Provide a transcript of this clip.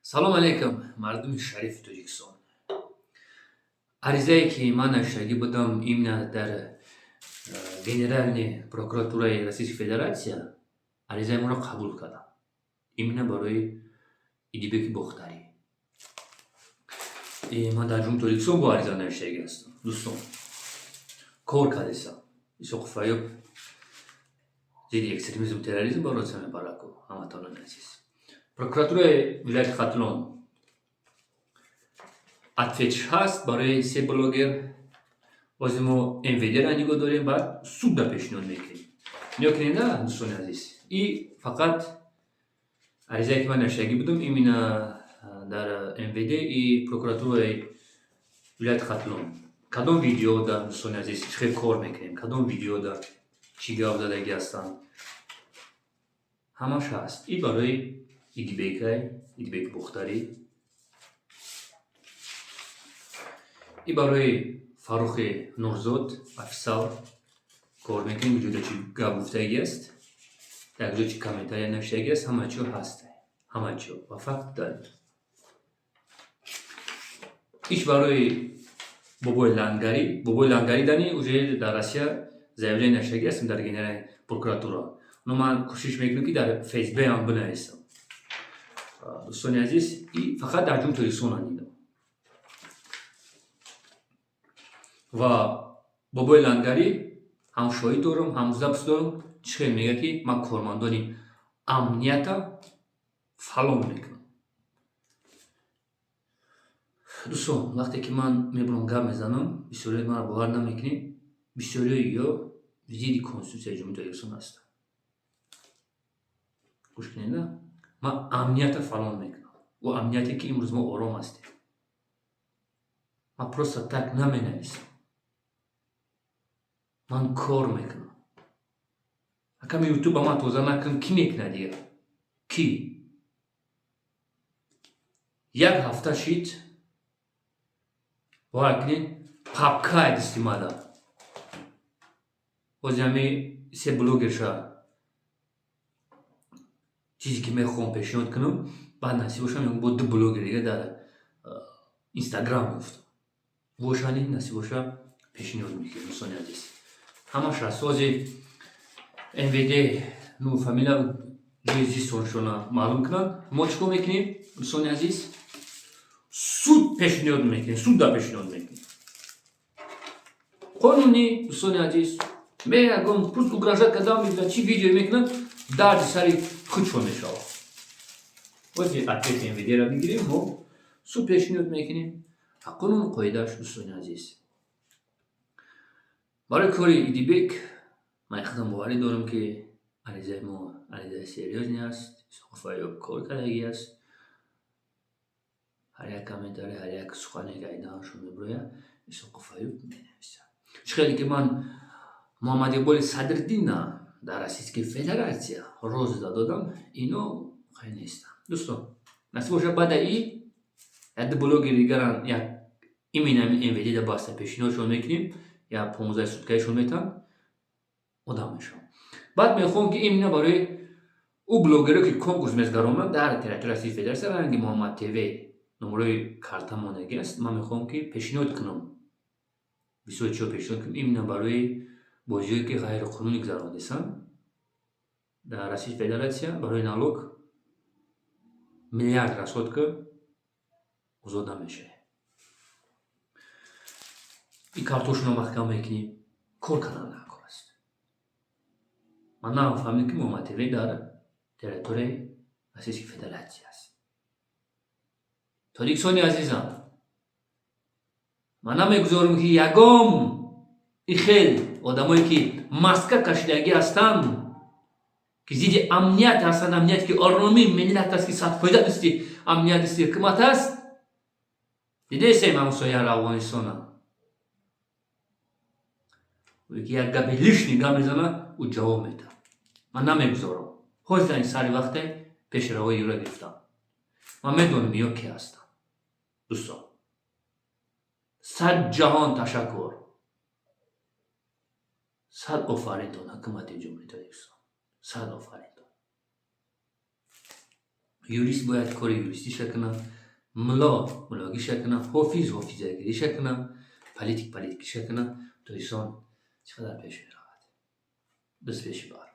Салом алейкум, мардуми шарифи Тоҷикистон. Аризае, ки ман навиштагӣ будам именно дар Генеральный прокуратураи Российской Федерация, аризаи моро қабул кардам. Именно барои Идибеки Бохтарӣ. Ман дар Ҷумҳурии Тоҷикистон бо ариза навиштагӣ ҳастам. Дӯстон, кор кардесам. Исоқов Аюб зидди экстремизму терроризм бороться мебарад ку, ҳамватанони азиз. Прокуратураи вилояти Хатлон ответ ш ҳаст барои се блогер. Бози мо МВД-ра нигоҳ дорем, баъд суда пешниҳод мекунем. Нигоҳ кунед, на, дӯстони азиз. И фақат аризае, ки ман навиштагӣ будам именно дар МВД и прокуратураи вилояти Хатлон. Кадом видеода, дӯстони азиз, чӣ хел кор мекунем, кадом видеода чӣ гап задагӣ ҳастанд. Ҳамаш ҳаст. И барои Идибекай, Идибеки Бохтарӣ, и барои Фаррухи Нурзод, офисал кор мекунем, ҷуда чӣ гап гуфтагӣ аст, дар ҷо чӣ комментария навиштагӣ аст, ҳама чио ҳаст. Ҳама чио ба факт далил. Иш барои Бобои Лангарӣ, Бобои Лангарӣ дани уже дар Россия заявление навиштагӣ ҳастем дар Генеральная прокуратура. Но ман кӯшиш мекунам, ки дар ФСБ ҳам бинависам. Дӯстони азиз, и фақат дар Ҷумҳурии Тоҷикистон дидам. Ва Бобои Лангарӣ ҳам шоҳид дорам, ҳам запись дорам, чӣ хел мегӯяд, ки ман кормандони амнията фалон мекунам. Дӯстон, вақте ки ман мебурам, гап мезанам, бисёрият маро бовар намекунед, бисёриҳои ё зидди Конститутсияи Ҷумҳурии Тоҷикистон ҳастанд. Гӯш кунед, на? Ман амнията фалон мекунам. Ӯ амнияте, ки имрӯз мо ором ҳастем. Ман просто так наменависам. Ман кор мекунам. Аками Ютуба ман тоза накунам, кӣ мекунад дигар? Кӣ? Як ҳафта шид, бовар кунед, папкае дасти мада. Бози ҳами се блогерша чизе, ки мехоҳам пешниҳод кунам, баъд насиб боша, мегӯям, бо ду блогер дига дар Инстаграм гуфтам. Бошани насиб боша, пешниҳод мекунем, дӯстони азиз. Ҳамаш аст. Ози МВД ну фамилия, ҷои зистоншона маълум кунанд. Мо чӣ кор мекунем, дӯстони азиз? Суд пешниҳод мекунем, суда пешниҳод мекунем. Қонунӣ, дӯстони азиз, меягон пусть угрожать кардан мекунад, чӣ видео мекунад, дарди сари худшон мешавад. Ози ответ МВД-ро мегирем, мо суд пешниҳод мекунем. Қонуну қоидааш, дӯстони азиз. Барои кори Идибек ман худам боварӣ дорам, ки аризаи мо аризаи серьёзный аст, Исоқов Аюб кор кардагӣ аст. Ҳар як комментарий, ҳар як сухане, ки айдааншон мебирояд, Исоқов Аюб менависад. Чӣ хеле ки ман Муҳаммад Иқболи Садриддинна дар Российская Федерация роза додам, ино хай нестанд. Дӯстон, насиб бошад, баъда и як ду блогери дигарам як именно МВД-да баста пешниҳодшон мекунем, як 15 суткаишон метаҳанд, одам мешавам. Баъд мехоҳам, ки именно барои ӯ блогеро, ки конкурс мезгаронанд дар территорияи Российской Федерация, ранги Муҳаммад ТВ номерои карта мондагӣ аст, ман мехоҳам, ки пешниҳод кунам. Бисёр чиҳо пешниҳод кунам именно барои бозиҳое, ки ғайриқонунӣ гузаронидасанд дар Российской Федерация, барои налог миллиард расход ки озод намешавад. И картошро маҳкам мекунем, кор кардан дар кор аст. Ман нафаҳмидам, ки Муҳаммад ТВ дар территорияи Российской Федерация аст. Тоҷикистони азизам, ман намегузорам, ки ягон и хел одамое, ки маска кашидагӣ ҳастанд, ки зидди амният ҳастанд, амнияте, ки оромии миллат аст, ки 100% дасти амният дасти ҳукумат аст. Дидесем ҳамсояро, Афғонистона, ки як гапи лишний гап мезанад, ӯ ҷавоб медиҳад. Ман намегузорам. Ҳозир ин сари вақте пешравои ӯро гирифтам. Ман медонам, ё ки ҳастам. Дӯстон, сад ҷаҳон ташаккур, сад офаринтон, ҳукумати Ҷумҳурии Тоҷикистон, сад офаринтон. Юрист бояд кори юристиша кунад, мулло муллогиша кунад, ҳофиз ҳофизагириша кунад, политик политикиша кунад. Тоҷикистон чӣ қадар пеш меравад. Биз пеши бар.